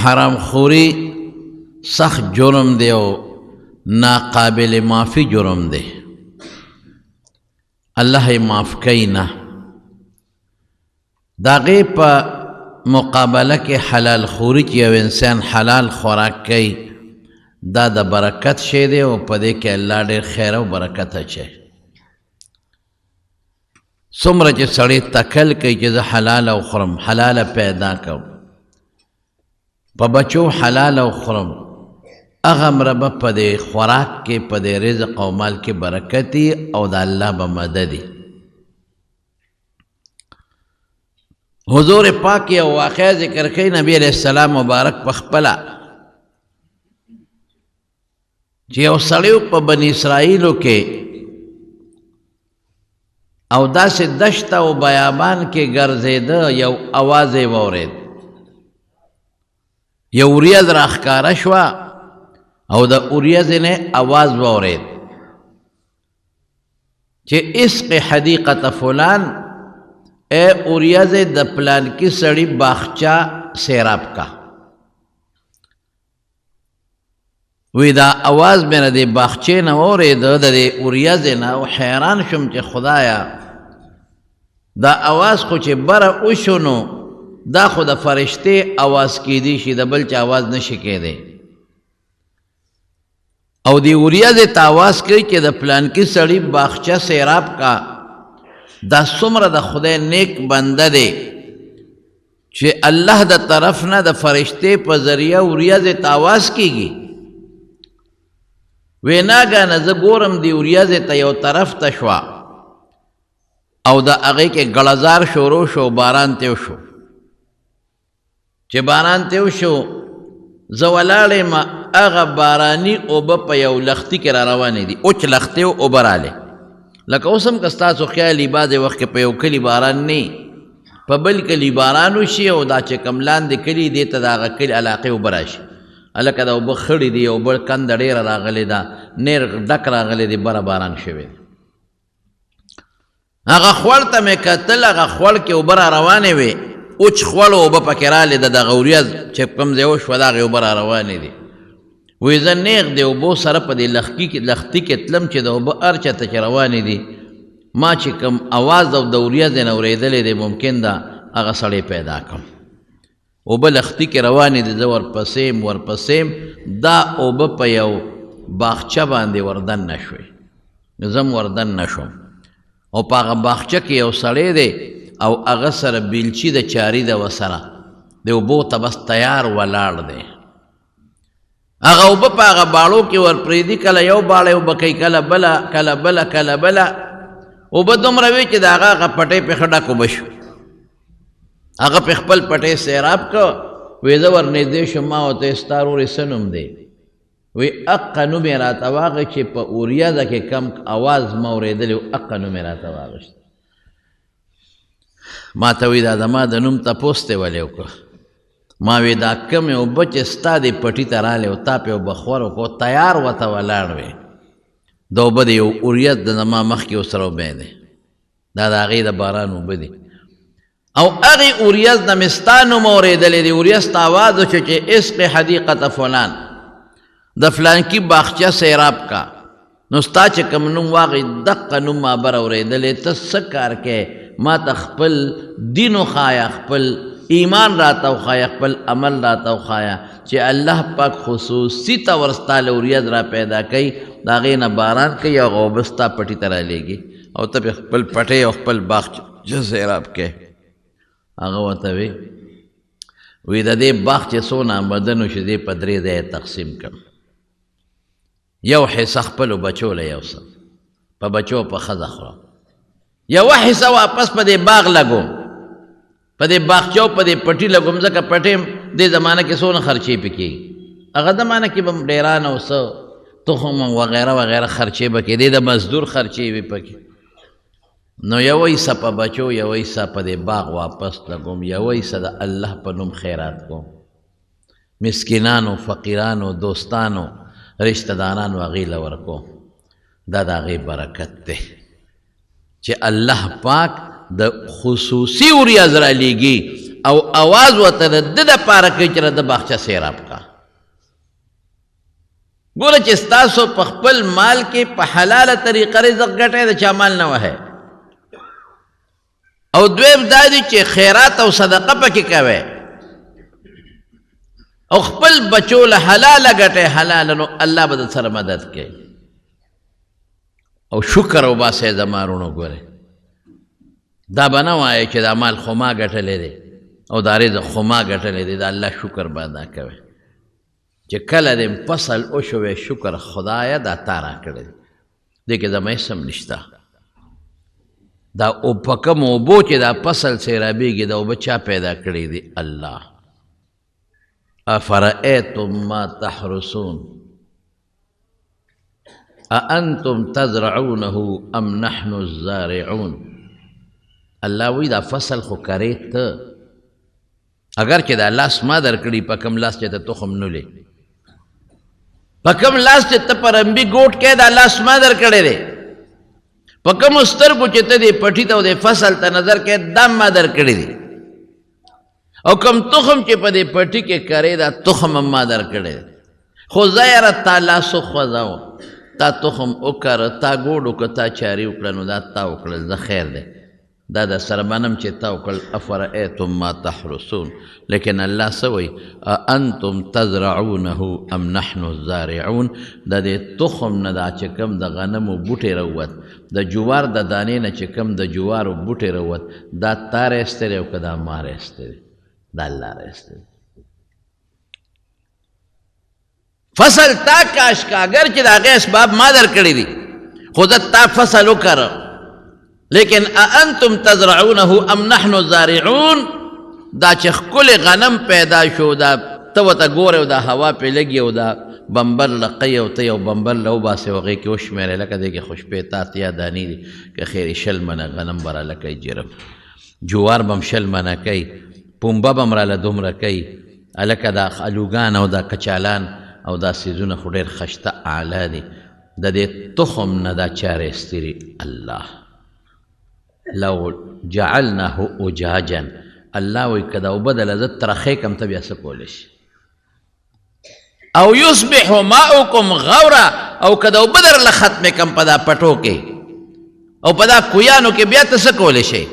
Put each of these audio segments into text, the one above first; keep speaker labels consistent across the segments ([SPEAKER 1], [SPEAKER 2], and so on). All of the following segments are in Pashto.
[SPEAKER 1] حرام خوري سخت جرم دی او ناقابل معافي جرم دی. الله یې معاف کوي نه. د هغې په مقابله کې حلال خوري چې یو انسان حلال خوراک کوي، دا د برکت شی دی او په دې کې الله ډېر خیر او برکت اچوي. څومره چې سړی تکل کوي چې زه حلاله وخورم، حلاله پیدا کوم، په بچو حلاله وخورم، هغه مره به په دې خوراک کې، په دې رزق او مال کې برکت او د الله به مدد. حضور پاک یو واقعه ذکر کوي، نبی علیہ السلام مبارک په خپله چې یو سړی په بني اسرائیلو کې او داسې دشته او بیابان کې ګرځېده، یو اواز یې واورېد، یو وریځ راښکاره شوه او د وریځې نه اواز واورېد چې اسق حدیقة فلان، ای وریځې د پلانکي سړي باغچه سیراب کا. وی دا اواز مې نه دې باغچې نه واورېده، د دې وریځې نه، او حیران شوم چې خدایا دا اواز خو چې بره وشو نو دا خو د فرشتې اواز کیدی شي، د بل چا اواز نه شي کېدی. او دې وریځې ته اواز کوي چې د پلانکي سړي باغچه سیراب کا. دا څومره د خدای نیک بنده دی چې الله د طرف نه د فرشتې په ذریعه وریځې ته اواز کیږي. وی ناګانه زه ګورم دې وریځې ته یو طرف ته شوه او د هغې کې ګړزار شروع شو، باران ته وشو. چې باران ته وشو، زه ولاړ یم، هغه باراني اوبه په یو لښتي کې را روانې دي، اوچ لښتی و، اوبه رالې. لکه اوس هم که ستاسو خیال وي، بعضې وخت کې په یو کلي باران نه، په بل کلي باران وشي او دا چې کوم لاندې کلي دی ته د هغه کلي علاقې اوبه راشي. هلکه دا اوبه خړې دي، اوبه کنده ډېره راغلې ده، نیر ډک راغلی دی، بره باران شوی دی. هغه خوړ ته مې کتل، هغه خوړ کې اوبه را روانې وې، اوچ خوړ اوبه پکې رالې، د دغه وریځ چې کوم ځای وشوه د هغې اوبه را روانې دي. وایي زه نیغ د اوبو سره په دې لښتي کې تلم چې د اوبه هر چاته چې روانې دي، ما چې کوم اواز او د وریځې نه اورېدلی دی، ممکن ده هغه سړی پیدا کړم. اوبه لښتي کې روانې دي، زه ورپسې یم ورپسې یم، دا اوبه په یو باغچه باندې وردننه شوې، زه هم وردننه شوم او په هغه باغچه کې یو سړی دی او هغه سره بیلچي د چاري ده، ورسره د اوبو ته بس تیار ولاړ دی. هغه اوبه په هغه باړو کې ورپرېږدي، کله یو باړی اوبه کوي، کله بله، کله بله، کله بله. اوبه دومره وي چې د هغه هغه پټی پې ښه ډک اوبه شو. هغه پې خپل پټی سیراب کړ. وایي زه ورنږدې شوم، ما ورته ویل ستا ورور یې څه نوم دی؟ وایي اقه نوم یې راته واخیست چې په اوریځه کې کم اواز ما اورېدلی و، اقه نوم یې راته واخیست. ما ته وایي دا زما د نوم تپوس دی ولې وکړ؟ ما وی دا کومې اوبه چې ستا دې پټي ته رالې او تا پې اوبه خور وکړو، تیار ورته ولاړ وې، دا اوبه د یو اوریځ د زما مخکې ورسره وبهېدې، دا د هغې د باران اوبه دي. او هغې اوریځ نه مې ستا نوم اورېدلی دی، اوریځ ته اواز وشو چې اسق حدیقة فلان، د فلانکي باغچه سیراب کا. نو ستا چې کوم نوم واغې دقه نوم ما بر اورېدلی، ته څه کار کوې؟ ما ته خپل دین وښایه، خپل ایمان راته وښایه، خپل عمل راته وښایه چې الله پاک خصوصي طور ستا له وریځ را پیدا کوي، د هغې نه باران کوي او هغه اوبه ستا پټي ته رالیږي او ته پرې خپل پټی او خپل باغ سیراب کوې. هغه ورته وی، وی د دې باغ چې څونه آمدن وشي دې په درې ځایه تقسیم کړم، یو حصه خپلو بچو له یوسم، په بچو په ښځه خورم، یوه حصه واپس په دې باغ لګوم، په دې باغچو په دې پټي لګوم، ځکه پټې دې زمانه کې څونه خرچې پې کېږي، هغه زمانه کې به هم ډېران او څه تخم وغیره وغیره خرچې به کېدې، د مزدور خرچې وي پکې. نو یوه حصه په بچو، یوه حصه په دې باغ واپس لګوم، یوه حصه د الله په نوم خیرات کوم، مسکینانو، فقیرانو، دوستانو، رشته دارانو هغې له ورکوم. دا د هغې برکت دی چې الله پاک د خصوصي وریځ رالیږي او اواز ورته د ده دپاره کوي چې د باغچه سیراب کا. ګوره چې ستاسو په خپل مال کې په حلاله طریقه رزق ګټی، د چا مال نه وهی. او دویم دا دی چې خیرات او صدقه پکې کوی او خپل بچو له حلاله ګټی حلاله، نو الله به در سره مدد کوي. او شکر وباسئ زما وروڼو. ګورئ دا به نه وایې چې دا مال خو ما ګټلی دی او دا رزق خو ما ګټلی دی، دا الله شکر به ادا کوي چې کله دې فصل وشوی، شکر خدایه دا تا راکړی دی، دې کې زما هېڅ هم نشته. دا او په کومو اوبو چې دا فصل سیرابېږي، دا اوبه چا پیدا کړي دي؟ الله. افرأیتم ما تحرسون أأنتم تزرعونه ام نحن الزارعون. الله وی دا فصل خو کرې ته، اگر چې دا لاس ما درکړي، په کوم لاس چې ته تخم نولې، په کوم لاس چې ته پرمبي ګوټ کې، دا لاس ما درکړی دی، په کومو سترګو چې ته دې پټي ته او دې فصل ته نظر کې، دا ما درکړی دی، او کوم تخم چې په دې پټي کې کرې، دا تخم هم ما درکړی دی. خو زه یاره تا لاس وخوځاوه، تا تخم وکره، تا ګوډ وکړه، تا چاري وکړه، نو دا تا وکړل، زه خیر دی، دا د سره منم چې تا وکړل. افرأیتم ما تحرسون. لیکن الله څه وایي؟ أأنتم تزرعونه ام نحن الزارعون. د دې تخم نه دا چې کوم د غنمو بوټی راووت، د جوار د دانې نه چې کوم د جوارو بوټی راووت، دا تا راایستلی او که دا ما راایستلی؟ دا الله راایستلی. فصل تا کاش کا، اگر چې د هغې اسباب ما درکړي دي، خو زه تا فصل وکره، لیکن أأنتم تزرعونه ام نحن الزارعون. دا چې ښکلی غنم پیدا شو، دا ته ورته ګورې او دا هوا پرې لګي او دا بمبر لقی او ته یو بمبر له وباسې او هغې کې وشمېرې، لکه دې کې خو شپېته اتیا دانې دي، که خیر 20 منه غنم به راله کوي، جرم جوار به هم 20 منه کوي، پومبه به هم راله دومره کوي، هلکه دا الوګان او دا کچالان او دا څیزونه خو ډېر خشته اعلی دي. د دې تخم نه دا چا راایستلي؟ الله. لو جعلناه اجاجا، الله وایي که دا اوبه دله زه ترخې کړم، ته بیا څه کولی شي؟ او یصبح ماؤکم غورا، او که دا اوبه درله ختمې کړم په دا پټو کې او په دا کویانو کې، بیا ته څه کولی شي؟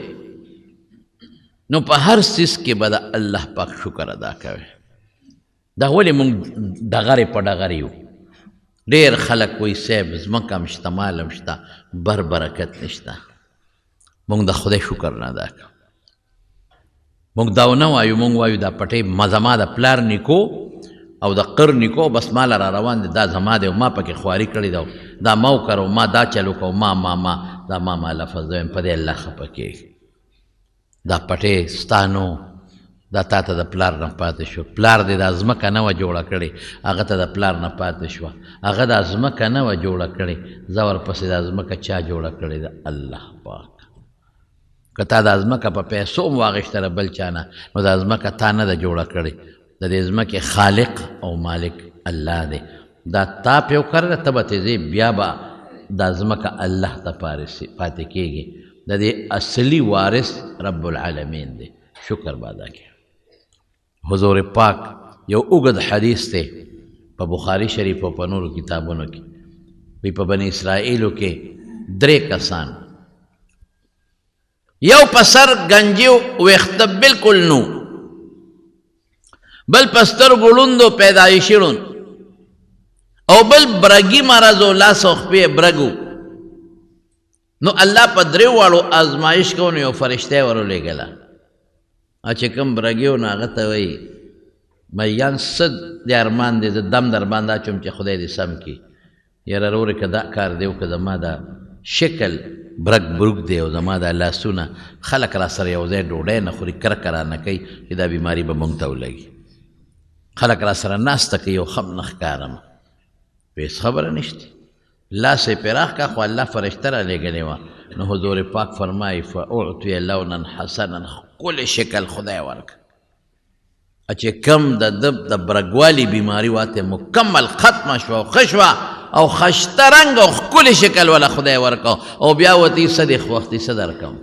[SPEAKER 1] نو په هر څیز کې به د الله پاک شکر ادا کوي. دا ولې مونږ ډغرې په ډغرې یو؟ ډېر خلک وایي صاحب ځمکه هم شته، مال هم شته، بر برکت نشته. مونږ د خدای شکر نه ادا کوو. مونږ دا نه وایو، مونږ وایو دا پټې زما د پلار نیکو او د قر نیکو بس مال را روان دی، دا زما دی او ما پکې خواري کړې ده، دا ما وکړو، ما دا چل وکړو، ما ما ما دا ما ما لفظ وایم، په دې الله خفه کېږي. دا پټې ستا نو، دا تا ته د پلار نه پاتې شو، پلار دې دا ځمکه نه وه جوړه کړې، هغه ته د پلار نه پاتې شوه، هغه دا ځمکه نه وه جوړه کړې، زه ورپسې دا ځمکه چا جوړه کړې ده؟ الله پاک. که تا دا ځمکه په پیسو هم واخیستله بل چا نه، نو دا ځمکه تا نه ده جوړه کړې، د دې ځمکې خالق او مالک الله دی. دا تا پې وکرله، ته به ترې ځې، بیا به دا ځمکه الله ته پاتې کېږي. د دې اصلي وارث رب العالمین دی، شکر به ادا کړي. حضور پاک یو اوږد حدیث دی په بخاري شریف او په نورو کتابونو کې، وی په بني اسرائیلو کې 3 کسان، یو په سر ګنجي ویښته بالکل نو، بل په سترګو ړوند و پیدایشي ړوند، او بل برګي مرض و، لاس او خپې یې برګ و. نو الله په درې واړو آزمایش کو، نو یو فرشته یې ورولېږله، او چې کوم برګي و نو هغه ته وایي میان څه دې ارمان دی، زه دم در باندې اچوم چې خدای دې سم کړي. یاره وروره که دا کار دی وکړه، زما دا شکل برګ برګ دی او زما دا لاسونه، خلک را سره یو ځای ډوډۍ نه خوري، کرکه رانه کوي چې دا بیماري به مونږ ته ولګي، خلک را سره ناسته کوي او ښه هم نه ښکارم. هېڅ خبره نشته، لاس یې پراخ کړه، خو الله فرشته را لېږلې وه. نو حضور پاک فرمایي فاعطي لونا حسنا، ښکلی شکل خدای ورکړ، چې کم د ده د برګوالي بیماري واته مکمل ختمه شوه او ښه شوه او خشته رنګ او ښکلی شکل وله خدای ورکړ. او بیا ورته یې څه دې خوښ دي، څه درکړم،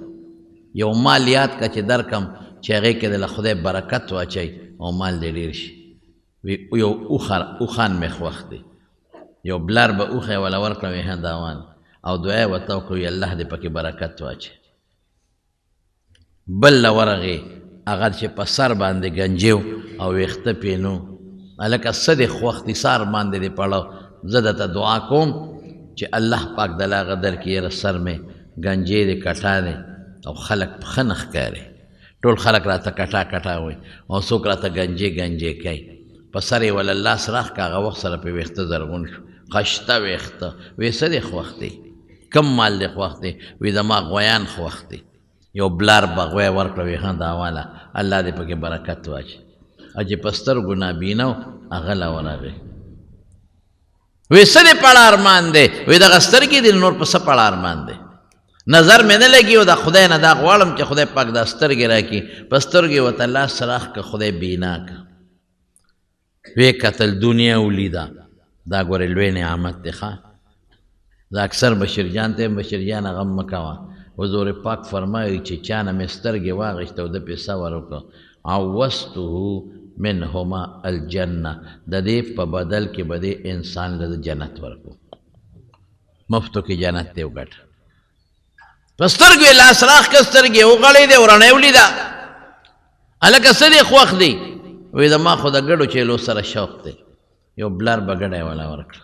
[SPEAKER 1] یو مال یاد کړه چې درکړم. چې هغې کې د خدای برکت واچوي او مال دې ډېر شي. وی یو اوښان مې خوښ دی، یو بلار به اوښی وله ورکړه، وی ها داوان، او دعا یې ورته وکړه، وی الله دې پکې برکت واچوي. بل له ورغې هغه چې په سر باندې ګنجیو او ویښته پې نو، هلکه څه دې خوښ دي، سر باندې دې پړو، زه درته دعا کوم چې الله پاک د له هغه درکړي. یاره سر مې ګنجې دی، کټا دی، او خلک ښه نه ښکاري، ټول خلک راته کټا کټا وایي او څوک راته ګنجې ګنجې کوي. په سر یې وله لاس راښکه، هغه وخت سره پې ویښته زرغون شو، خشته ویښته. وی څه دې خوښ دی، کوم مال دې خوښ دی؟ وی زما غویان خوښ دی. یو بلار به غوی ورکړه، وی ها دا واله الله دې پکې برکت واچوي. او چې په سترګو نابینا و هغه له ورغی، وی څه دې په اړه ارمان دی؟ وی دغه سترګې دي، نور په څه په اړه ارمان دی؟ نظر مې نه لګي او د خدای نه دا غواړم چې خدای پاک دا سترګې راکړي. په سترګې ورته لاس راښکه، خدای بینا که. وی کتل دنیا ولیده، دا ګورې لوی نعمت دی. ښه زه اکثر بشیر جان ته یم، بشیر جان غم مه کوه، حضور پاک فرمایي چې چا نه مې سترګې واخیسته او ده پې صبر وکړ، عوضته منهما الجنه، د دې په بدل کې به دې انسان له جنت ورکړو، مفتو کې جنت دی وګټه. په سترګو یې لاس راښکه، سترګې یې وغړېدې او رڼا یې ولیده. هلکه څه دې خوښ دی؟ وایي زما خو د ګډو چیلو سره شوق دی. یو بلار به ګډی وله ورکړه،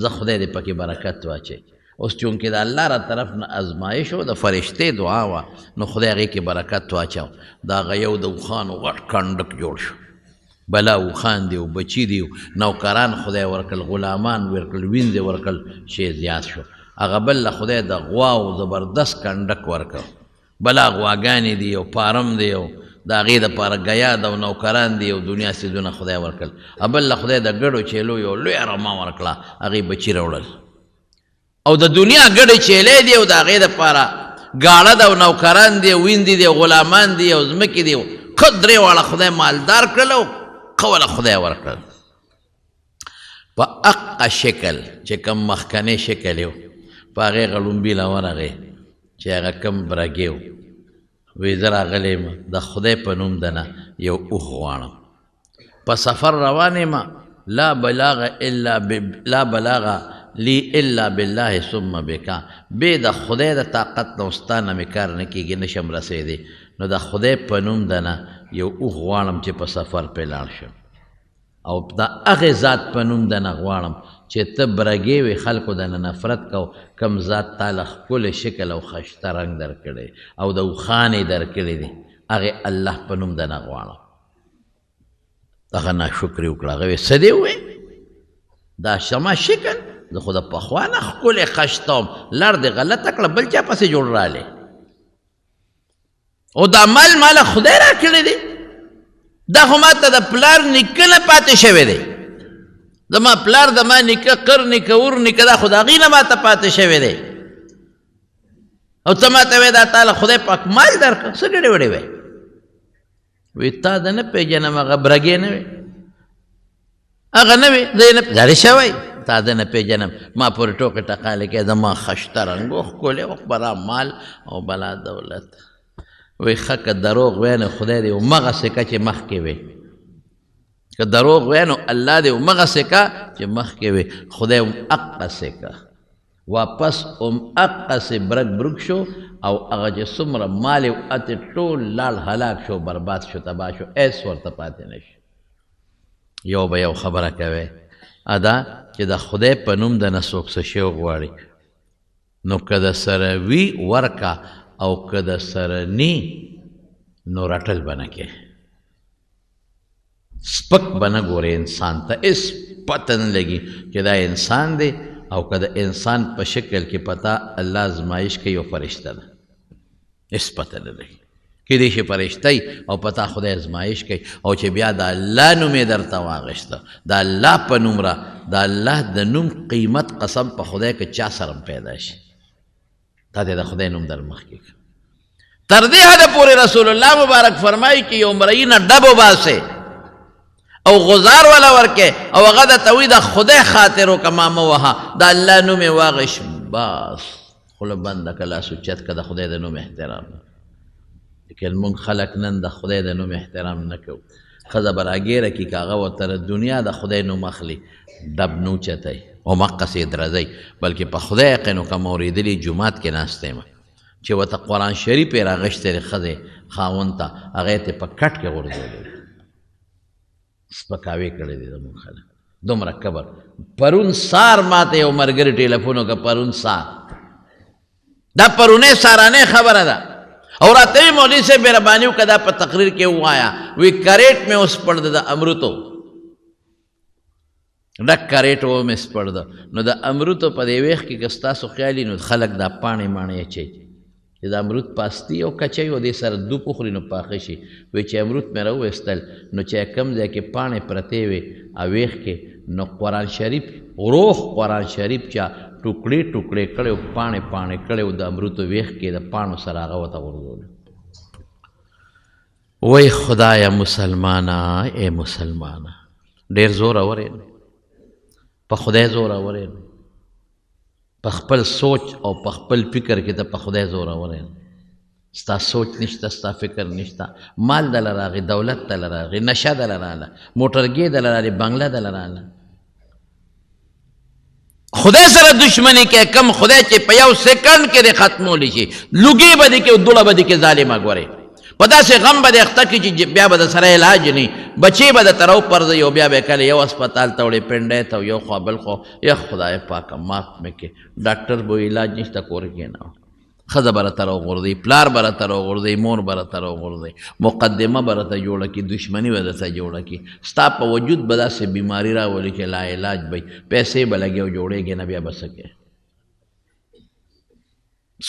[SPEAKER 1] زه خدای دې پکې برکت واچوي. اوس چونکې د الله را طرف نه ازمایش و، د فرشتې دعا وه، نو خدای هغې کې برکت واچو. د هغه یو د اوښانو غټ کنډک جوړ شو، بلا اوښان دي او بچي دي، نوکران خدای ورکړل، غلامان ورکړل، وینځې ورکړل، شی زیات شو. هغه بل له خدای د غواو زبردست کنډک ورکړ، بلا غواګانې دي او فارم دی او د هغې دپاره ګیا ده او نوکران دي او دنیا څیزونه خدای ورکړل. بل له خدای د ګډو چیلو یو لویه رمه ورکړه، هغې بچي راوړل او د دنیا ګډې چیلې دي او د هغې دپاره ګاړه ده او نوکران دي او ویندې دي او غلامان دي او ځمکې دي. ښه درې واړه خدای مالدار کړل او ښه وله خدای ورکړل. په اقه شکل چې کوم مخکنی شکل یو، په هغې غړومبي له ورغی چې هغه کوم برګی و، وی زه راغلی یم د خدای په نوم دنه یو اوښ غواړم، په سفر روان یم، لا بلاغ الا لا بلاغ لی الا بالله ثم بک، بې د خدای د طاقت نه او ستا نه مې کار نه کېږي، نه شم رسېدی، نو د خدای په نوم دنه یو اوښ غواړم چې په سفر پرې لاړ شم، او د هغې ذات په نوم دنه غواړم چې ته برګې وې، خلکو دنه نفرت کو، کوم ذات تا له ښکلی شکل او خشته رنګ درکړی او د اوښان یې درکړي دي، هغې الله په نوم دنه غواړم. هغه ناشکري وکړه، هغه وایي څه دې وویل؟ دا زما شکل، زه خو د پخوا نه ښکلی خشته وم، لار دې غلطه کړه، بل چا پسې جوړ رالی، او دا مال مال خدای راکړی دی، دا خو ماته د پلار نیکه نه پاتې شوی دی، زما پلار د ما نیکه قر نیکه ور نیکه، دا خو د هغې نه ماته پاتې شوی دی، او ته ماته وایې دا تا له خدای پاک مال درکړ، څه ګډې وډې وایې؟ وی تا د نه پېژنم، هغه برګې نه وې، هغه نه وې، زه یې نه ځارې شوی، تا د نه پېژنم، ما پورې ټوکې ټقالې کوې، زما خشته رنګ و ښکلی و، بلا مال او بلا دولت. وی ښه که دروغ وایې نو خدای دې همغسې که چې مخکې وې، که دروغ وایې نو الله دې همغسې که چې مخکې وې، خدای هم هقسې که. واپس هم هقسې برګ برګ شو او هغه چې څومره مال یې و هتې ټول لاړ، هلاک شو، برباد شو، تباه شو، هېڅ ورته پاتې نه شو. یو به یو خبره کوي ادا چې د خدای په نوم د نه څوک څه شی وغواړي، نو که د سره وي ورکه او که د سره نی نو رټل به نه کوې، سپک به نه ګورې انسان ته، هېڅ پته نه لګي چې دا انسان دی، او که د انسان په شکل کې پتا الله ازمایش کوي او فرشته ده، هېڅ پته نه لګي. کېدای شي فرشته او پتا خدای ازمایش کوي، او چې بیا د الله نوم یې درته واخیسته، د الله په نوم را، د الله د نوم قیمت قسم په خدای که چا سره هم پیدا شي، تا دې د خدای نوم در مخکې کړ. تر دې حده پورې رسول الله مبارک فرمایي چې یو مرئی نه ډب وباسې او غزار ولا ورکې او هغه درته وایي د خدای خاطر وکړه، ما مه وهه، د الله نوم یې واخیست، بس خوله بنده که، لاس اوچت که، د خدای د نوم احترام. لیکن مونږ خلک نن د خدای د نوم احترام نه کوو. ښځه به راګېره کړي، که هغه ورته د دنیا د خدای نوم اخلي ډب نه اوچتوي همقسې یې درځوي، بلکې په خدای یقین وکړه ما اورېدلي جومات کې ناست یم چې ورته قرآن شریف یې راغښتی دی ښځې خاوند ته، هغه یې ترې په کټ کې غورځولی، سپکاوی کړی دی زموږ خلک، دومره کبر. پرون سار ماته یو ملګري ټیلیفون وکړ، پرون سار، دا پرونۍ سارانۍ خبره ده، او راته وایي مولوي صاحب مهرباني وکړه دا په تقریر کې ووایه، وایي کریټ مې وسپړده د امروتو، ډک کریټ و مې سپړده. نو د امروتو په دې ویښ کې که ستاسو خیال وي نو خلک دا پاڼې ماڼې اچوي چې د امروت پاستي او کچوي او دې سره دوپ وخوري نو پاخه شي. وایي چې امروت مې راوویستل نو چې کوم ځای کې پاڼې پرتې وې او ویښ کې نو قرآن شریف روغ قرآن شریف چا ټوکړې ټوکړې کړی او پاڼې پاڼې کړی او د امروتو ویښ کې د پاڼو سره هغه ورته غورځولی. وای خدایه مسلمانه، ای مسلمانه، ډېر زورور یې، په خدای زورور یې، په خپل سوچ او په خپل فکر کې ته په خدای زورور یې. ستا سوچ نشته، ستا فکر نشته، مال دله راغی، دولت دله راغی، نشه دله راغله، موټرګی دله راغلی، بنګله دله راغله، خدای سره دشمنی کې کم خدای چې په یو سیکنډ کې دې ختمولی شي، لوګي به دې کې او دوړه به دې کې ظالمه ګورې، په داسې غم به دې اخته کړي چې بیا به د سره علاج نه، بچې به د ته راوپرځوي او بیا به یې کله یو هسپتال ته وړې، پنډۍ ته، یو خوا بل خوا. یا خدای پاکه معاف مې کړې، ډاکټر به علاج نشته، کور کښېنوه، ښځه به راته راوغورځوي، پلار به راته راوغورځوي، مور به راته راوغورځوي، مقدمه به راته جوړه کړي، دشمني به درته جوړه کړي، ستا په وجود به داسې بیماري راولي چې لا علاج به وي، پیسې به لګې او جوړېږي نه، بیا به څه کوې؟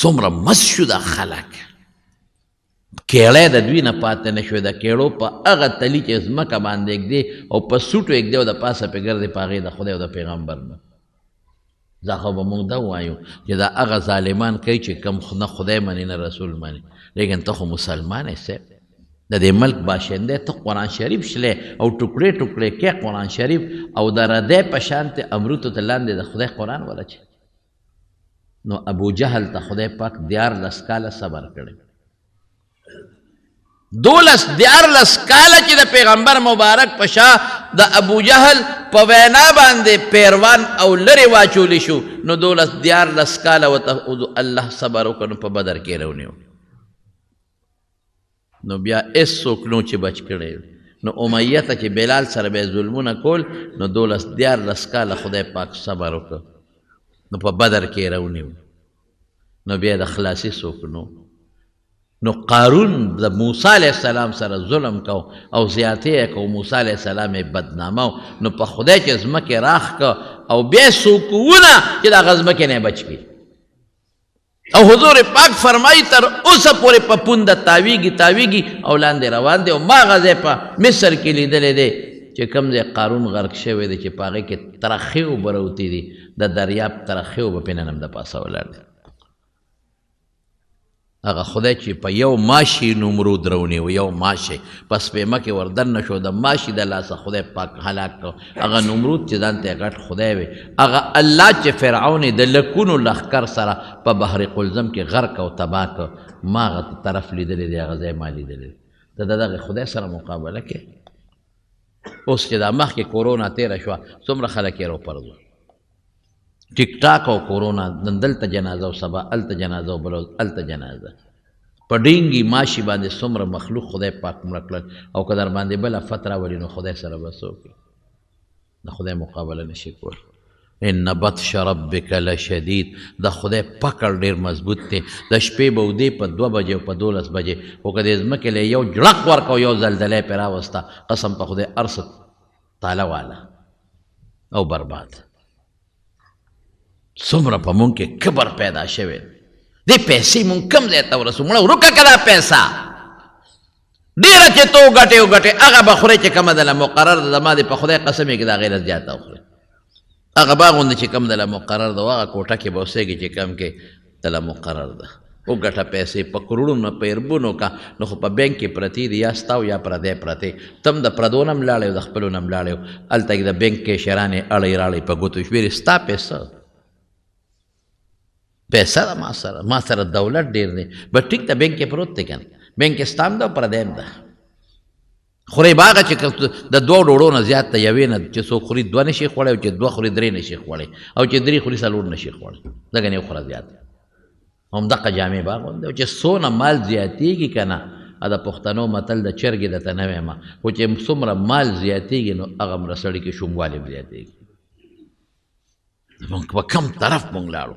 [SPEAKER 1] څومره مست شو دا خلک، کیړی د دوی نه پاتې نه شوې، د کیړو په هغه تلي چې ځمکه باندې ږدي او په سوټو یې ږدي او د پاسه پرې ګرځي، په هغې د خدای او د پیغمبر نه. دا خو به موږ دا ووایو چې دا هغه ظالمان کوي چې کوم نه خدای مني نه رسول مني، لیکن ته خو مسلمان یې صاحب، د دې ملک باشنده، ته قرآن شریف شلې او ټوکړې ټوکړې کې قرآن شریف او د ردی په شان ته امروتو ته لاندې د خدای قرآن ورچې. نو ابو جهل ته خدای پاک 14 کاله صبر کړی، 12 14 کاله چې د پیغمبر مبارک په شا د ابو جهل په وینا باندې پیروان او لرې واچولی شو، نو 12 14 کاله ورته الله صبر وکړ، نو په بدر کې راونیو. نو بیا هېڅ څوک نو چې بچ کړی. نو امیه ته چې بلال سره به یې ظلمونه کول، نو 12 14 کاله خدای پاک صبر وکړ، نو په بدر کې یې راونیو، نو بیا د خلاصي څوک نو. نو قارون د موسی علیه السلام سره ظلم کو او زیاتی یې کو، موسی علیه السلام یې بدنامه، نو په خدای چې ځمکې راخ که او بیا څوک ونه چې د هغه ځمکې نه یې بچ کړي. او حضور پاک فرمایي تر اوسه پورې په پونده تاویږي تاویږي او لاندې روان دی. او ما هغه ځای په مصر کې لیدلی دی چې کوم ځای قارون غرق شوی دی، چې په هغې کې ترخې اوبه راوتې دي، د دریاب ترخې اوبه پرې نن هم د پاسه ولاړ دي. هغه خدای چې په یو ماشي نمرود راونیو، یو ماشی په سپېمه کې ور دننه شو، د ماشي د لاسه خدای پاک هلاک کړ. هغه نمرود چې ځان ته غټ خدای وي، هغه الله چې فرعون یې د لکونو لښکر سره په بحر قلزم کې غرق او تباه کړ، ما هغه طرف لیدلی دی، هغه ځای ما لیدلی دی. ته د دغه خدای سره مقابله کوې؟ اوس چې دا مخکې کورونا تېره شوه، څومره خلک یې راوپرځول، ټیک ټاک او کورونا، نن دلته جنازه او سبا هلته جنازه او بله ورځ هلته جنازه. په ډینګي ماشي باندې څومره مخلوق خدای پاک مړه کړل، او که در باندې بله فت راولي نو خدای سره به څه وکړي؟ د خدای مقابله نشي کولی. ان بطش ربک لشدید، د خدای پکړ ډېر مضبوط دی. د شپې به ودې په 2 بجې او په 12 بجې، خو که د ځمکې له یو جړق ورکړه او یو زلزله یې پرې راوسته، قسم په خدای هر څه تاله واله او برباد. څومره په مونږ کې کبر پیدا شوی دې پیسې مونږ کم ځای ته ورسو؟ مړه ورکه که دا پیسه ډېره چې ته وګټې وګټې، هغه به خورې چې کومه دله مقرر ده. زما دې په خدای قسم یې که د هغې نه زیاته وخورې، هغه باغ غوندې چې کوم دله مقرر ده، هغه کوټه کې به اوسېږي چې کوم کې دله مقرر ده. وګټه پیسې په کروړونو په اربونو کا، نو خو په بانک کې پرتې دي، یا ستا او یا پردی پرتې، ته هم د پردو نه هم لاړې او د خپلو نه هم لاړې، هلته کې د بانک کیشرانې اړوي راړوي په ګوتو شمېري، ستا پیسه پیسه ده، ما سره دولت ډېر دی، بس ټیک ته بانک کې پروت دی که نه، بینک کې ستام ده او پردی هم ده. خورې به هغه چې د دوو ډوډو نه زیات ته یوې نه چې څوک خوري دوه نه شي خوړی، او چې دوه خوري درې نه شي خوړی، او چې درې خوري څلور نه شي خوړی، ځکه نه خوره زیات. همدغه جامې به اغوندي. او چې څونه مال زیاتېږي که نه، د پښتنو متل د چرګې درته نه وایم، خو چې څومره مال زیاتېږي نو هغه مره سړي کې شوموالی هم زیاتېږي. مونږ په کم طرف مونږ لاړو،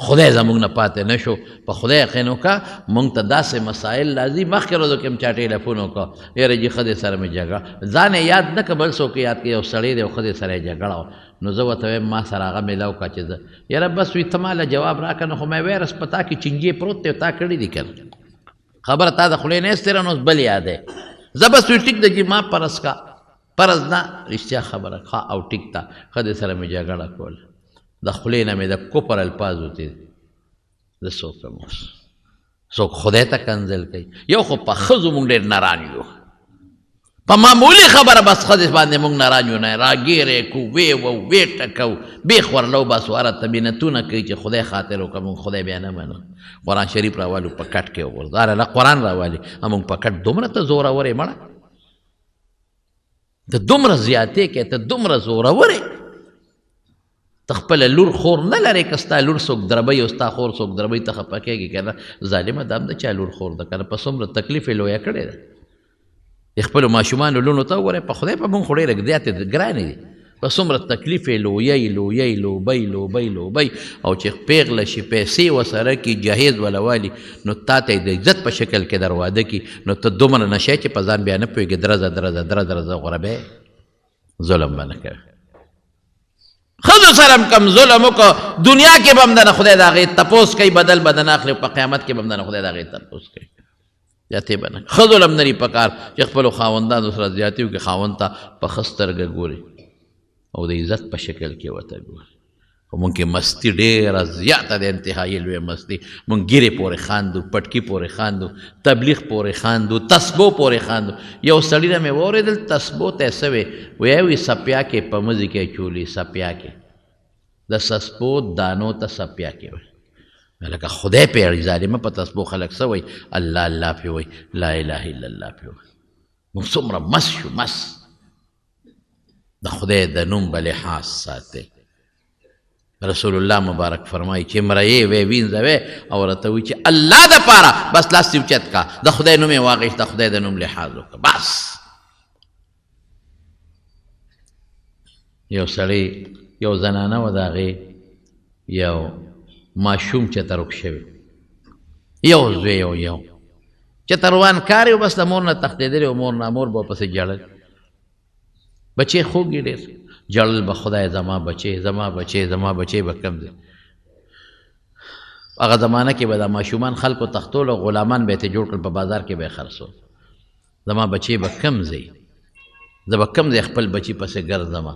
[SPEAKER 1] خدای زمونږ نه پاتې نه شو. په خدای یقین وکړه مونږ ته داسې مسایل راځي. مخکې ورځو کې هم چا ټیلیفون وکړ، یاره جي ښځې سره مې جګړه، ځان یې یاد نه کړ، بل څوک یې یاد کړي، یو سړی دی او ښځې سره یې جګړه وه. نو زه ورته وایم ما سره هغه میلاو کړه چې زه یاره بس وي ته ما له جواب راکړه، نو خو مې ویرس په تا کې چینجی پروت دی او تا کړي دي که نه، خبره تا د خولې نه ایستې نو اوس بل یاد دی. زه بس وي ټیک ده جي ما پرز کا پرز نه رښتیا خبره ښه او ټیک ده، ښځې سره مې جګړه کوله، د خولې نه مې د کفر الفاظ وتي. زه څه وکړم اوس؟ څوک خدای ته کنځل کوي. یو خو په ښځو مونږ ډېر نران یو، په معمولي خبره بس ښځې باندې مونږ نران یو، نه راګیرې کو، وې وو وې ټکو، بېخ ورله وباسو، هره ته منتونه کوي چې خدای خاطر وکړه، مونږ خدای بیا نه منو. قرآن شریف راوالو په کټ کې وغورځو، هره له قرآن راوالي، مونږ په کټ دومره ته زورور یې، مړه ته دومره زیاتې کوې، ته دومره زورور یې، ته خپله لور خور نه لرې، که ستا لور څوک دربوي او ستا خور څوک دربوي ته خفه کېږې که نه؟ ظالمه دا هم د چا لور خور ده که نه؟ په څومره تکلیف یې لویه کړې ده. د خپلو ماشومانو لوڼو ته وګورئ، په خدای په مونږ خو ډېره زیاتې ګرانې دي، په څومره تکلیف یې لویی لویی لوبی لوبی لوبی، او چې پېغله شي پیسې ورسره کړي جهیز وله والي، نو تا ته یې د عزت په شکل کې در واده کړي، نو ته دومره نشه چې په ځان بیا نه پوهېږې، درځه درځه درځه درځه غربې، ظلم به نه کوې. ښځو سره هم کم ظلم وکړو دنیا کې به هم درنه خدای د هغې تپوس کوي، بدل به درنه اخلي، په قیامت کې به هم درنه خدای د هغې تپوس کوي. زیاتې به نه ښځو له هم نه دي په کار چې خپلو خاوندانو سره زیاتې وکړي، خاوند ته په ښه سترګه ګوري او د عزت په شکل کې ورته ګوري. خو مونږ کې مستي ډېره زیاته ده، انتهایي لویه مستي. مونږ ږیرې پورې خاندو، پټکي پورې خاندو، تبلیغ پورې خاندو، تسبو پورې خاندو. یو سړي نه مې واورېدل تسبو ته یې څه وې، ویې وي سپیاکې په مزي کې اچولي، سپیاکې د سسپو دانو ته سپیاکې وایي. لکه خدای پې اړي ظالمه په تسبو خلک څه وایي، الله الله پې وایي، لا اله الا الله پې وایي. موږ څومره مس شو، مس د خدای د نوم به لحاظ ساتي. رسول الله مبارک فرمایي چې مريې وې وینځه وې او راته وایي چې الله د پاره بس لاس دې اوچت کا، د خدای نوم یې واخیست، د خدای د نوم لحاظ وکړه بس. یو سړی یو زنانه وه، د هغې یو ماشوم چې ته ورک شوی، یو زوی یو یو چې ته روان کار یې بس د مور نه تښتېدلی و، مور نه مور به ورپسې ژړل، بچی خوږ یې ډېر ژړل به، خدای زما بچی زما بچی زما بچی به کوم ځای. هغه زمانه کې به دا ماشومان خلکو تښتول او غلامان به یې ترې جوړ کړل، په بازار کې به یې خرڅول. زما بچی به کوم ځای، زه به کوم ځای خپل بچي پسې ګرځم،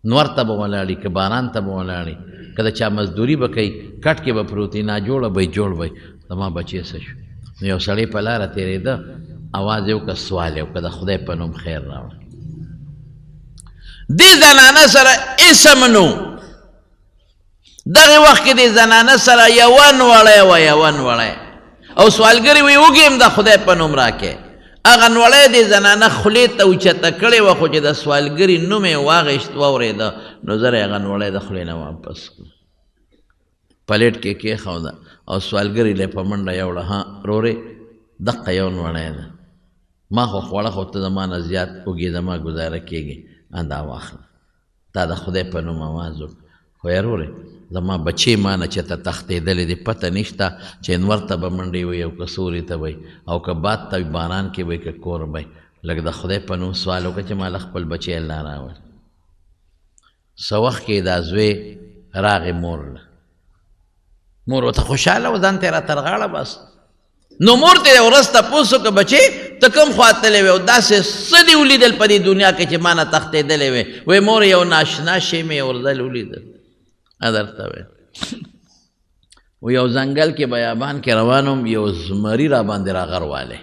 [SPEAKER 1] نور ته به ولاړي که باران ته به ولاړي، که د چا مزدوري به کوي، کټ کې به پروت وي، ناجوړه به وي جوړ به وي، زما بچی څه شو؟ نو یو سړی په لاره تېرېده، اواز یې وکړ، سوال یې وکړ، د خدای په نوم خیر راوړه. دې زنانه سره اسم نو دغه وخت کې دې زنانه سره یوه نوړی وه، یوه نوړی، او سوالګري وی وږي هم د خدای په نوم راکې. هغه نوړی دې زنانه خولې ته اوچته کړې وه، خو چې د سوالګري نوم یې واخیست واورېده، نو زر یې هغه نوړی د خولې نه واپس کړ، پلیټ کې کېښوده او سوالګري له په منډه یوړه، ها رورې دقه یو نوړی ده، ما خو خوړه، خو ته زما نه زیات وږي، زما ګزاره کېږي، دا واخله. تا د خدای په نوم اواز وکړ، خو یارورې زما بچې ما نه چې ته تښتېدلې دي پته نشته چې انور ته به منډې وي او که سوري ته به او که باد ته وي، باران کې به که کور به، لږ د خدای په نوم سوال وکړه چې ما له خپل بچی الله راولي. څه وخت کې دا زوی راغی مور له، مور ورته خوشحاله وه، ځان ته یې را تر غاړه بس. نو مور ته یې ورځ تپوس وکړ، بچې ته کوم خوا تللی وې او داسې څه دې ولیدل په دې دنیا کې چې ما نه تښتېدلی وې؟ وایي مور یو ناشنا شی مې یو ځل ولیدل. درته وایي و یو ځنګل کې بیابان کې روان وم، یو زمري را باندې راغروالی،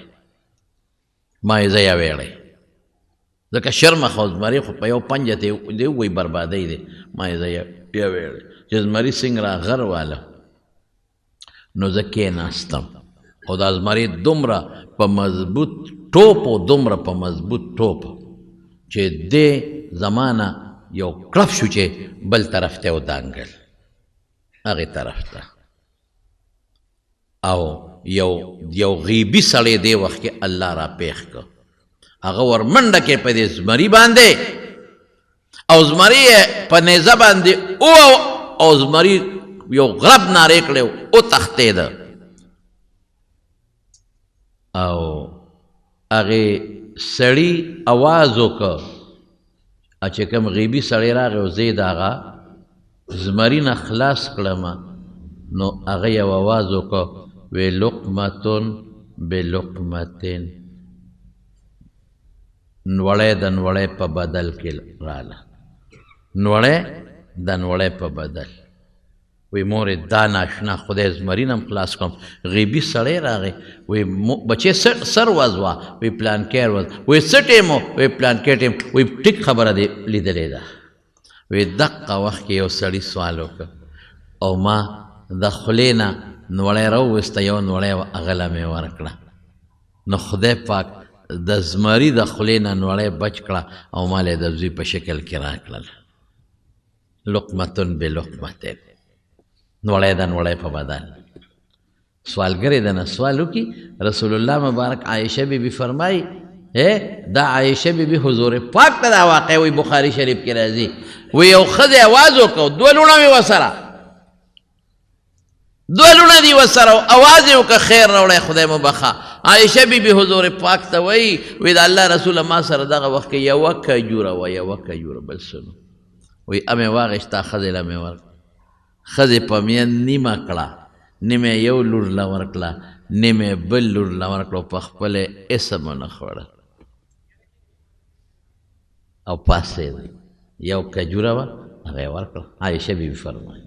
[SPEAKER 1] ما یې زه یوېړی ځکه شرمه خو زمري خو په یو پنجه ته دی وایي بربادۍ دی، ما یې زه یوېړی چې زمري څنګه راغرواله نو زه کېناستم، او دا زمری دومره په مضبوط ټوپ او دومره په مضبوط ټوپ چې دې زمانه یو کړپ شو چې بل طرف ته ودانګل، هغې طرف ته. او یو غیبي سړی دې وخت کې الله را پېښ کړ، هغه ورمنډه کې په دې زمري باندې، او زمری یې په نیزه باندې او زمری یو غرب نارې کړې وتښتېده. او هغې سړي اواز وکړ چې کوم غیبي سړی راغی او زه یې د هغه زمري نه خلاص کړم، نو هغه یو اواز وکړ وی لقمتون بلقمتین، نوړی د نوړی په بدل کې راله، نوړی د نوړی په بدل. وی مورې دا ناشنا خدای زمري نه هم خلاص کړم. غیبي سړی راغی، وی بچې سر وځوه، وی پلانکی وځ، وی څه ټیم و؟ وی پلانکی ټیم. وی ټیک خبره دې لیدلې ده. وی دقه وخت کې یو سړي سوال وکړ او ما د خولې نه نوړی راوویسته، یو نوړی وه هغه له مې ورکړه. نو خدای پاک د زمري د خولې نه نوړی بچ کړه او ما له یې د زوی په شکل کې راکړله. لقمتون بلقمتین، نوړی د نوړی په بدل. سوالګرې د نه سوال وکړي. رسول الله مبارک عایشه بی بی فرمایي، دا عایشه بی بی حضور پاک ته دا واقع وي، بخاري شریف کې راځي، وی یو ښځې اواز وکړ، دوه لوڼه مې ورسره، دوه لوڼه دي ورسره، اواز یې وکړ خیر راوړی خدای مو بخښه. عایشه بی بی حضور پاک ته وایي، وی د الله رسوله ما سره دغه وخت کې یوه کجوره وه، یوه کجوره بل څه نه. وایي امې واخیسته، ښځې له مې ورکړه. ښځې په میان نیمه کړه، نیمه یو لور له ورکړه، نیمه بل لور له ورکړه، په خپله یې هېڅ هم ونه خوړل او پاڅېد. یو کجوره وه هغه یې ورکړه. عایشه بي بي فرمایي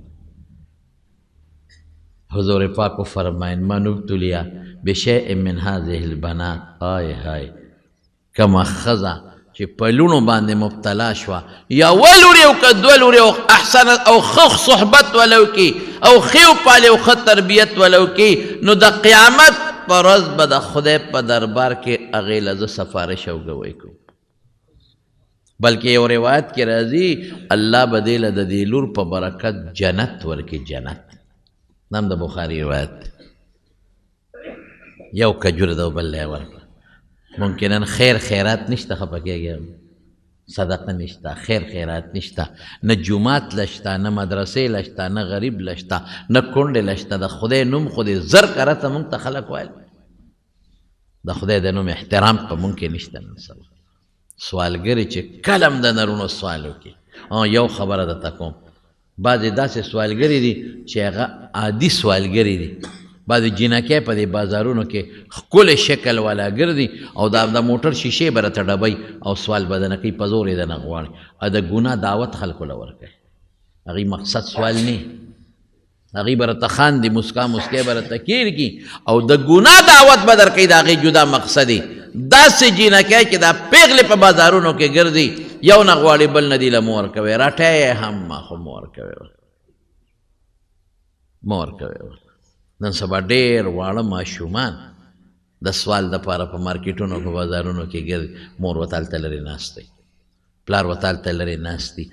[SPEAKER 1] حضور پاک وفرمایل من ابتلي بشیء من هذه البنات، آی های کومه ښځه چې په لوڼو باندې مبتلا شوه، یوه لور او که دوه لورې او احسن او ښه صحبت وله وکړي او ښې وپالي او ښه تربیت وله وکړي، نو د قیامت په ورځ به د خدای په دربار کې هغې له زه سفارش او ګواهي کوم. بلکې یو روایت کې راځي الله به دې له د دې لور په برکت جنت ورکړي، جنت. دا هم د بخاري روایت دی. یو کجوره ده بل له یې ورکړه. ممکناً خیر خیرات نشته، خفه کېږي، صدقه نشته، خیر خیرات نشته، نه جومات لشته، نه مدرسې لشته، نه غریب لشته، نه کونډې لشته. د خدای نوم خو دې زر کرته مونږ ته خلک وایي، د خدای د نوم احترام په مونږ کې نشته. نن سبا سوالګرې چې کله هم د نرونو سوال وکړي، یو خبره درته کوم، بعضې داسې سوالګرې دي چې هغه عادي سوالګرې دي، بعضې جینکۍ په دې بازارونو کې ښکلې شکل والا ګرځي او دا د موټر شیشې به راته ډبوي او سوال به درنه کوي، په زور یې درنه غواړي او د ګناه دعوت خلکو له ورکوي. هغوی مقصد سوال نه، هغوی به راته خاندي، مسکا مسکی به راته کېر کړي او د ګناه دعوت به درکوي، د هغې جدا مقصد یې. داسې جینکۍ چې دا پېغلې په بازارونو کې ګرځي، یو نه غواړي بل نه دي له مه ورکوي، رټی یې هم ما خو مه ورکوي، مه ورکوي. نن سبا ډېر واړه ماشومان د سوال دپاره په مارکیټونو په بازارونو کې ګرځي، مور ورته هلته لرې ناست دی، پلار ورته هلته لرې ناست دي.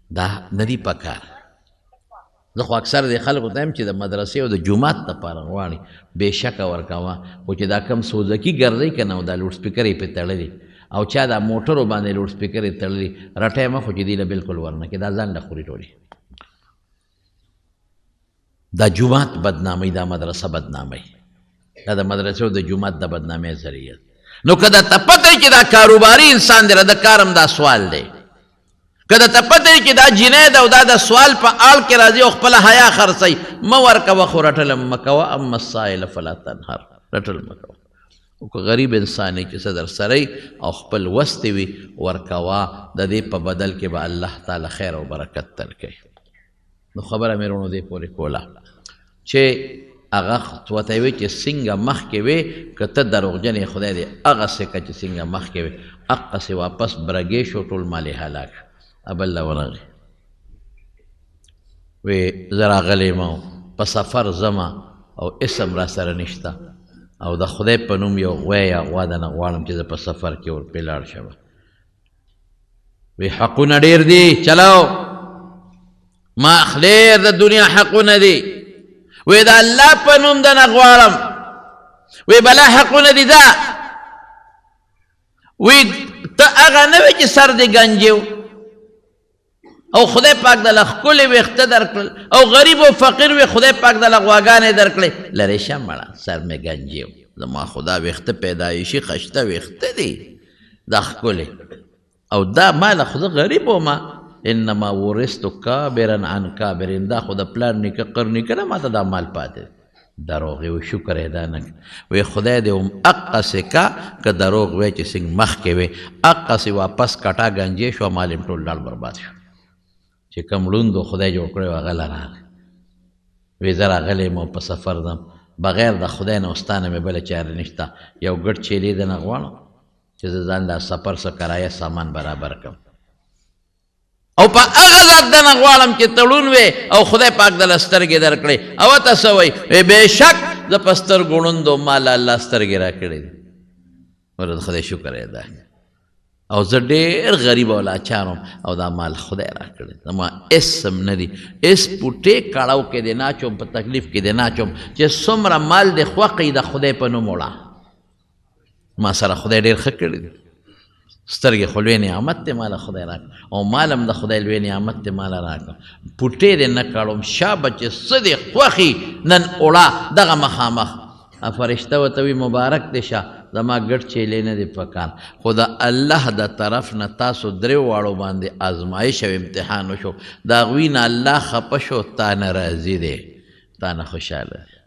[SPEAKER 1] دا نه دي پکار. زه خو اکثر دې خلکو ته وایم چې د مدرسې او د جومات دپاره غواړي بېشکه ورکوه، خو چې دا کم سوزکي ګرځي که نه، او دا لوډ سپیکر یې پرې تړلي او چا دا موټرو باندې لوډ سپیکر یې تړلي، رټی مه خو چې دې له بلکل ورنه کړي، دا ځان له خوري ټولې. دا جومات بدنامي، دا مدرسه بدنامي، دا د مدرسې او د جومات د بدنامۍ ذریعه. نو که درته پته وي چې دا کاروباري انسان دی، د کار هم دا سوال دی، که درته پته وي چې دا جینۍ ده او دا د سوال په آړ کې راځي او خپله حیا خرڅوي، مه ورکوه، خو رټل هم مه کوه. اما السائل فلا تنهر، رټل مه کوه. او که غریب انسان یې چې څه درسره وي او خپل وس دې وي ورکوه، د دې په بدل کې به الله تعالی خیر او برکت درکوي. نو خبره مې وروڼو دې پورې کوله چې هغه ورته وی چې څنګه مخکې وې، که ته دروغجن یې خدای دې هغسې که چې څنګه مخکې وې هغسې واپس برګې شو، ټول مال یې هلاک شو. بل له ورغی وی زه راغلی یم په سفر ځمه او هېڅ هم راسره نشته. او د خدای په نوم یو غوی یا غوا درنه غواړم چې زه په سفر کې ورپې لاړ شم. وی حقونه ډیر دي، چلو ما ډیر د دنیا حقونه دي. وی د الله په نوم درنه غواړم. وی بلا حقونه دي دا. وی ته هغه نه وې چې سر دې ګنجې او خدای پاک د ښکلې ویښته درکړل، او غریب او فقیر وې خدای پاک د غواګانې درکړې. لرې شه مړه، سر مې ګنجې و، زما خدا ویښته پیدایشي خشته ویښته دي دا ښکلې، او دا مال خو زه غریب وم، انما ورثت کابرا عن کابر، دا خو د پلار نیکه قر نیکه نه ماته دا مال پاتې. دروغ یې شکر ادا نه کړ. وی خدای دې هم اقسې کا که دروغ وی چې څنګه مخکې وی اقسې واپس کټا ګنجې شو، مال یې ټول لاړ برباد شو. چې کوم ړوند و خدای جوړ کړی و هغه له راغی. وی زه راغلی یم او په سفر ځم، بغیر د خدای نه او ستا نه مې بله چاره نشته، یو ګډ چیلې درنه غواړم چې زه ځان د سفر څه کرایه سامان برابر کړم، او په هغه ذات درنه غواړم چې تړون وې او خدای پاک دله سترګې درکړې. او ته څه وایي؟ وایي بېشک زه په سترګو ړوند وم، ما له الله سترګې راکړې دي. ورته د خدای شکر ادا کړه. او زه ډېر غریب او لاچار وم او دا مال خدای راکړی، زما هېڅ هم نه دي، هېڅ پوټې کړاو کې دې نه اچوم، په تکلیف کې دې نه اچوم، چې څومره مال دې خوښ وي د خدای په نوم وړه. ما سره خدای ډېر ښه کړي دي، سترګې خو لوی نعمت دی ماله خدای راکړ، او مال هم د خدای لوی نعمت دی ماله راکړ، پوټې دې نه کړوم، شابه چې څه دې خوښي نن اوړه دغه مخامخ. فرشته ورته وي مبارک دې شه، زما ګډ چیلې نه دی پکار، خو د الله د طرف نه تاسو درې واړو باندې آزمایش او امتحان وشو، د هغوی نه الله خفه شو، تا نه راضي دی، تا نه خوشحاله دی.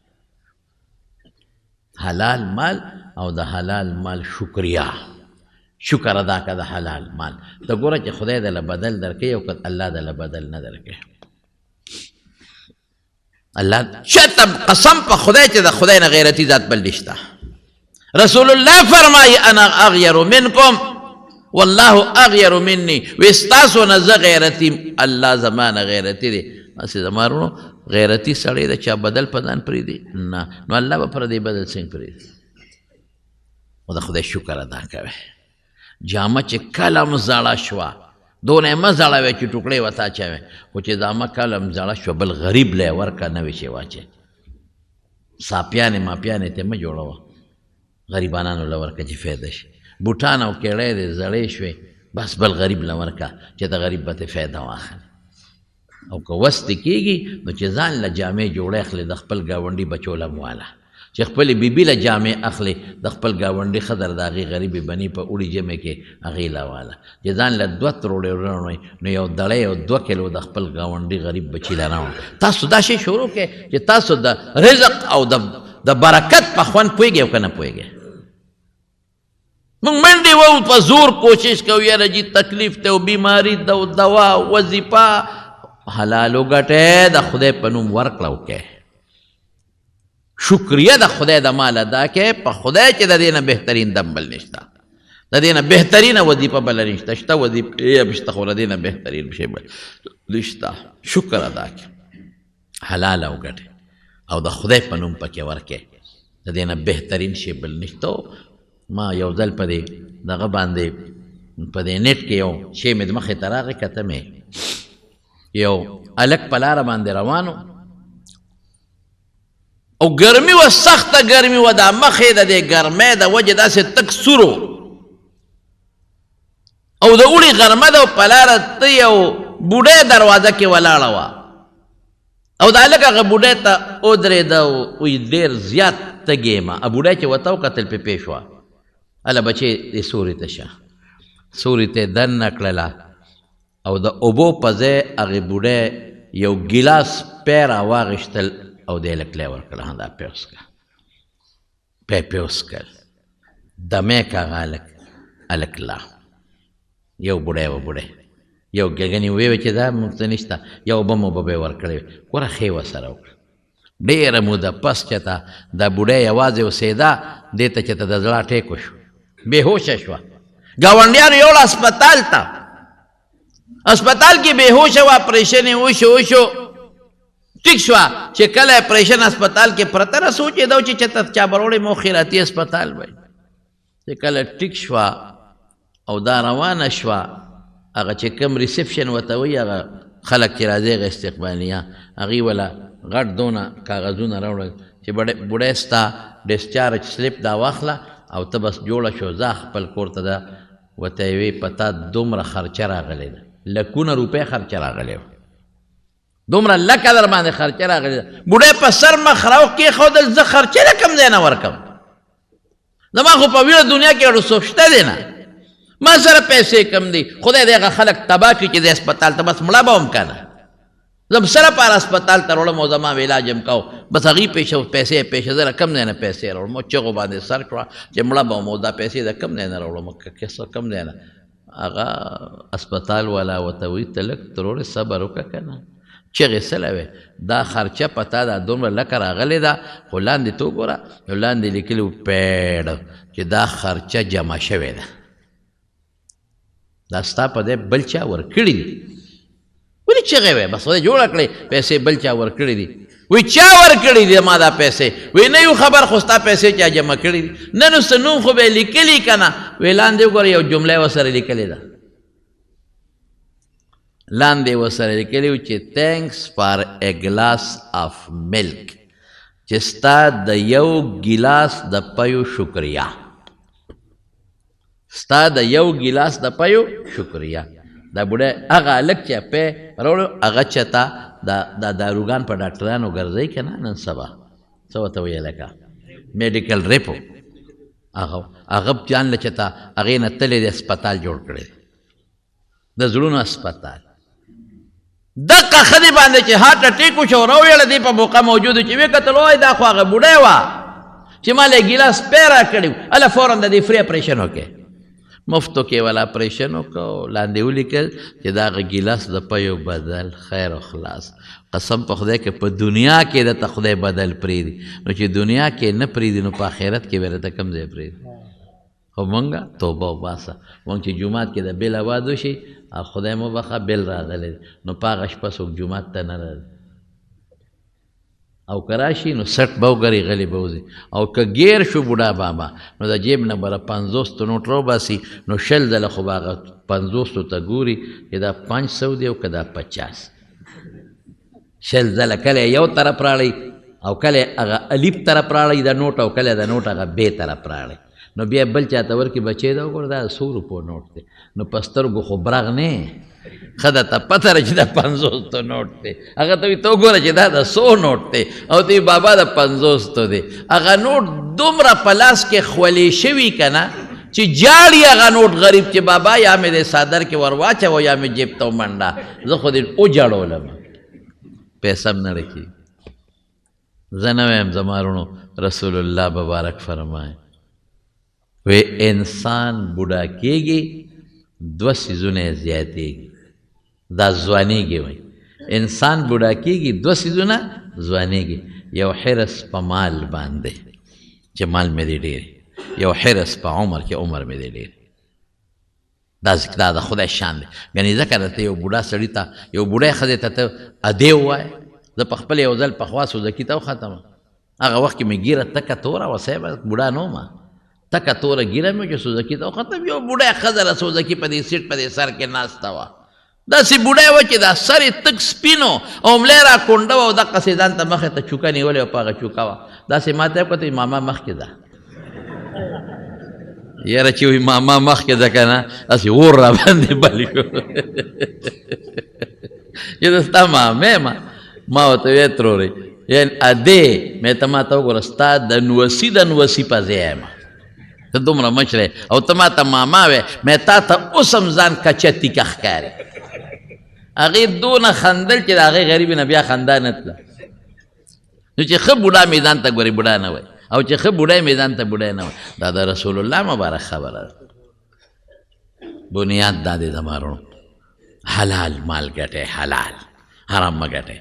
[SPEAKER 1] حلال مال او د حلال مال شکریا، شکر ادا که د حلال مال ته ګوره چې خدای دله بدل درکوي او که الله دله بدل نه درکوي. الله چته قسم په خدای چې د خدای نه غیرتی ذات بل نشته. رسول الله فرمایي انا اغیر منکم والله اغیر مني، وی ستاسو نه زه غیرتی، الله زما نه غیرتی دی. هسې زما وروڼو غیرتی سړی د چا بدل په ځان پرېږدي نه، نو الله به پر دې بدل څنګه پرېږدي؟ خو د خدای شکر ادا کوي. جامه چې کله هم زړه شوه، دونه یې مه زړوې چې ټوکړې ورته اچوې، خو چې جامه کله هم زړه شوه بل غریب له یې ورکړه، نوې چې واچوې. ساپیانې ماپیانې ته مه جوړوه، غریبانانو له ورکړه چې فایده شي. بوټان او کیړۍ دې زړې شوې، بس بل غریب له ورکړه چې د غریب به ترې فایده واخلي. او که وس دې کېږي نو چې ځان له جامې جوړې اخلې د خپل ګاونډي بچو له هم واله، چې خپلې بیبي له جامې اخلې د خپل ګاونډي ښځه د هغې غریبې بني په اوړي ژمي کې هغې له واله، چې ځان له دوه تروړې راوړئ نو یو دړی او 2 کیلو د خپل ګاونډي غریب بچي له راوړئ. تاسو دا شی شروع کړئ چې تاسو د رزق او د برکت په خوند پوهېږئ او که نه پوهېږئ. موږ منډې وو په زور کوشش کوو، یاره جي تکلیف دی او بیماري ده او دوا وظیفه، حلال وګټې د خدای په نوم ورکړه وکړې، شکریه د خدای د مال ادا کړې، په خدای چې د دې نه بهترین دم بل نشته، د دې نه بهترینه وظیفه بله نشته، شته وظیفې هم شته خو د دې نه بهترین شی بل نشته. شکر ادا کړې، حلال وګټې او د خدای په نوم پکې ورکړې، د دې نه بهترین شی بل نشته. ما یو ځل په دې دغه باندې په دې نېټ کې یو شی مې مخې ته راغی، کته مې یو هلک په لاره باندې روان او ګرمي وه، سخته ګرمي وه، دا مخې د دې ګرمۍ د وجې داسې تک سور او د اوړي غرمه ده او په لاره ته یو بوډۍ دروازه کې ولاړه وه او دا هلک هغه بوډۍ ته ودرېده او وایي ډېر زیات تږی یم. بوډۍ چې ورته وکتل پرې پېښ شوه، هله بچې دې سوري ته شه. سوري ته یې دننه کړله او د اوبو په ځای هغې بوډۍ یو ګیلاس پی راواخیستل او دی هلک له یې ورکړه، دا پی وڅښه. پی پی وڅښل، دمه که هغه هلک، هلک لا یو بوډۍ وه، بوډۍ یو ګنې ویې چې دا موږ ته نشته، یو اوبه مو به یې ورکړې وي. ګوره ښې ورسره وکړه. ډېره موده پس چې ته دا بوډۍ یوازې اوسېده، دې ته چې ته د زړه اټیک وشو، بېهوشه شوه. ګاونډیانو یوړه هسپتال ته، هسپتال کې بېهوشه وه، اپرېشن یې وشو. ټیک شوه چې کله اپریشن هسپتال کې پرته نه سوچېده چې چېرته چا به راوړې مو خیراتي هسپتال وای. چې کله ټیک شوه او دا روانه شوه، هغه چې کوم ریسپشن ورته وایي، هغه خلک چې راځي هغه استقبالیه، هغوی وله غټ دونه کاغذونه راوړل چې بوډۍ ستا ډسچارج سلیپ دا واخله او ته بس جوړه شو، ځه خپل کور ته. ده ورته یې وی په تا دومره خرچه راغلې ده، لکونه روپۍ خرچه راغلې وه، دومره لکه در باندې خرچه راغلې ده. بوډۍ په سر مخ راو کېښودل، زه خرچه له کوم ځای نه ورکم؟ زما خو په ویړه دنیا کې اړو څوک شته دی نه، ما سره پیسې کم دي، خدای دې هغه خلک تباه کړي چې د هسپتال ته بس مړه به وم که نه، زه به څه لپاره هسپتال ته راوړم او زما علاج هم کوو، بس هغوی پېښه پیسې پېښه، زه له کوم ځای نه پیسې راوړم؟ او چغو باندې سر کړه چې مړه به وم او دا پیسې د کوم ځای نه راوړم؟ څه کوم ځای نه؟ هغه هسپتال والا ورته وایي ته لږ ترورې صبر وکړه که نه، چغې څه لوې، دا خرچه په تا دا دومره لکه راغلې ده، خو لاندې ته وګوره، نو لاندې لیکلي وو پیډ چې دا خرچه جمع شوې ده، دا ستا په ځای بل چا ورکړي دي. ولې چغې وې؟ بس خدای جوړه کړې پیسې بل چا ورکړي دي. وی چا ورکړي دي ما دا پیسې؟ وی نه یو خبر، خو ستا پیسې چا جمع کړي دي؟ نه نو څه نوم خو به یې لیکلي که نه. وی لاندې وګوره یو جمله یې ورسره لیکلې ده، لاندې ورسره لیکلي وو چې thanks for a glass of milk، چې ستا د یو ګیلاس د پیو شکریه، ستا د یو ګیلاس د پیو شکریه. دا بوډۍ هغه هلک چې پی راوړو هغه چېرته دا داروګان په ډاکټرانو ګرځوي که نه، نن سبا څه ورته وایي لکه میډیکل ریپو، هغه ځان له چېرته هغې نه تللی دی هسپتال جوړ کړی دی، د زړونو هسپتال. دقه ښځې باندې چې هارټ اټیک وشو راویړه، دې په موقع موجود چې ویې کتل، وای دا خو هغه بوډۍ وه چې ما له ګیلاس پی راکړی و، هله فورا د دې فري اپریشن وکړې، مفتو کې ولا اپریشن وکړو، لاندې ولیکل چې دا هغه ګیلاس د پیو بدل خیر او خلاص. قسم په خدای که په دنیا کې درته خدای بدل پرېږدي، نو چې دنیا کې نه پرېږدي نو په آخرت کې به درته کوم ځای پرېږدي؟ خو مونږ توبه وباسه، مونږ چې جومات کې د بل اواز وشي او خدای مو بخښه بل راغلی، نو په هغه شپه څوک جومات ته نه راځي، او که راشي نو سټ به وګري غلی به وځي، او که ګیر شو بوډا بابا نو د جیب نه به 50 نوټ راوباسي، نو 20 ځله خو به هغه 50 ته ګوري چې دا 500 دی او که دا 50. 20 ځله کله یو طرف راړي او کله هغه الف طرف راړي د نوټ، او کله د نوټ هغه بې طرف راړي، نو بیا بل چاته ورکړي بچی دا وګوره دا څو روپو نوټ دی، نو په سترګو خو برغ نه ښه ده ته پته ده چې دا 50 نوټ دی، هغه ته وایي ته وګوره چې دا د څو نوټ دی، او ته وایي بابا د 50 دی. هغه نوټ دومره په لاس کې خولې شوي که نه چې جاړي هغه نوټ غریب چې بابا یا مې د څادر کې ور واچوه یا مې جیب ته ومنډه، زه خو دې وجړولم، پیسه هم نه ورکېږي. زه نه وایم زما وروڼو، رسول الله مبارک فرمایي وی انسان بوډا کېږي دوه څیزونه یې زیاتېږي، دا ځوانېږي. وایي انسان بوډا کېږي دوه څیزونه ځوانېږي، یو حرص په مال باندې چې مال مې دی ډېر، یو حرص په عمر کې عمر مې دی ډېر. دا دا د خدای شان دی، ګنې ځکه ته یو بوډا سړي ته یو بوډۍ ښځې ته ته ادې ووایې. زه په خپل یو ځل پخوا سوزکي ته وختم، هغه وخت کې مې ږیره تکه توره وه صاحب، بوډا نه وم، تکه توره ږیره مې چې سوزکي ته وختم، یو بوډۍ ښځه له سوزکي په دې سیټ په دې سر کې ناسته وه، داسې بوډۍ وه چې دا سر یې تک سپین و او ملا یې را کونډه وه او دقسې ځان ته مخې ته چوکه نیولې وه، په هغه چوکه وه، داسې ما ته یې وکتل، ماما مخکې ده. یاره چې وایي ماما مخکې ده که نه، داسې اور را باندې بل شو چې زه ستا ماما یم. ما ورته ویل ترورې یعنې ادې مې ته ما ته وګوره، ستا د نوسي د نوسي په ځای یم، ته دومره مشر یې او ته ما ته ماما وې، مې تا ته اوس هم ځان کچه تیکه ښکاري. هغې دونه خندل چې د هغې غریبې نه بیا خندا نه تله. نو چې ښه بوډا مې ځان ته ګورې بوډا نه وای، او چې ښه بوډۍ مې ځان ته بوډۍ نه وای. دا د رسول الله مبارک خبره ده. بنیاد دا دی زما وروڼو، حلال مال ګټئ، حلال، حرام مه ګټئ.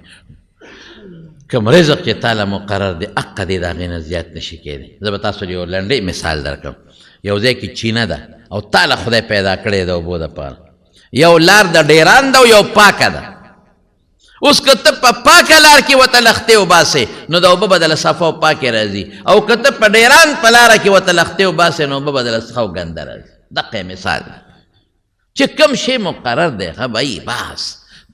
[SPEAKER 1] کوم رزق چې تاله مقرر دی حق دی د هغې نه زیات نشي کېدی. زه به تاسو یو لنډی مثال درکړم. یو ځای کې چینه ده او تاله خدای پیدا کړې ده اوبو دپاره، یو لار د ډیران ده او یو پاکه ده. اوس که ته په پاکه لار کې ورته لښتې وباسې، نو دا اوبه به درله صفا او پاکې راځي، او که ته په ډېران په لاره کې ورته لښتې وباسې، نو اوبه به درله څخه او ګنده راځي. دقه یې مثال دی چې کوم شی مقرر دی، ښه بھائی، بس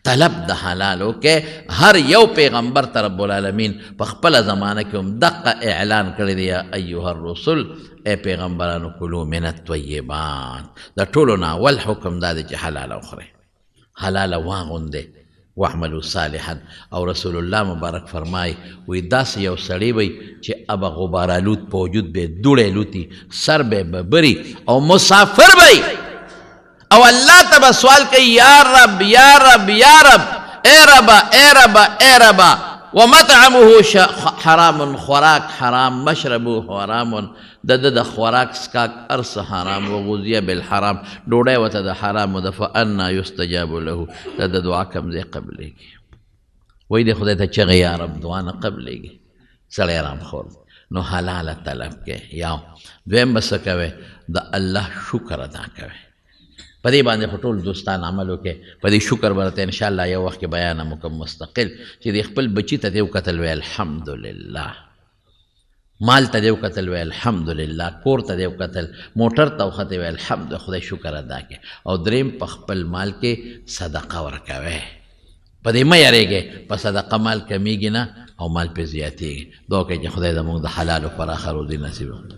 [SPEAKER 1] طلب د حلال وکړئ. هر یو پیغمبر ته رب العالمین په خپله زمانه کې هم دقه اعلان کړی دی، یا ایها الرسل، ای پیغمبرانو، کلو من الطیبات. د ټولو نه اول حکم دا دی چې حلاله وخورئ، حلاله واغوندئ، واعملوا صالحا. او رسول الله مبارک فرمای وی، داسې یو سړی وي چې ابا غبارالود په وجود به دوړې لوتی، سر به ببري او مسافر وي، او الله ته به سوال کوي، یا رب، یا رب، یا رب، ای ربا، ای ربا، ای ربا. ومطعمه حرام، خوراک حرام، مشربه حرام، د ده د خوراک څښاک هر څه حرام، وغذیه بالحرام، ډوډۍ ورته د حرامو ده، فانا یستجاب له؟ د ده دعا کوم ځای قبلېږي؟ وایي د خدای ته چغې، یا رب، دعا نه قبلېږي، سړی حرامخور. نو حلاله طلب کوي. یا دویم به څه کوې؟ د الله شکر ادا کوې. په دې باندې خو ټول دوستان عمل وکړي. په دې شکر به درته انشاءالله یو وخت کې بیان هم وکړم مستقل، چې دې خپل بچي ته دې وکتل، وایي الحمدلله، مال ته دې وکتل، وایي الحمدلله، کور ته دې وکتل، موټر ته وختې، وایي الحمد، خدای شکر ادا کړي. او دریم، په خپل مال کې صدقه ورکوي. په دې مه یریږئ، په صدقه مال کمیږي نه او مال پې زیاتېږي. دعا کوئ چې خدای زموږ د حلالو پراخه روزي نصیب کړي.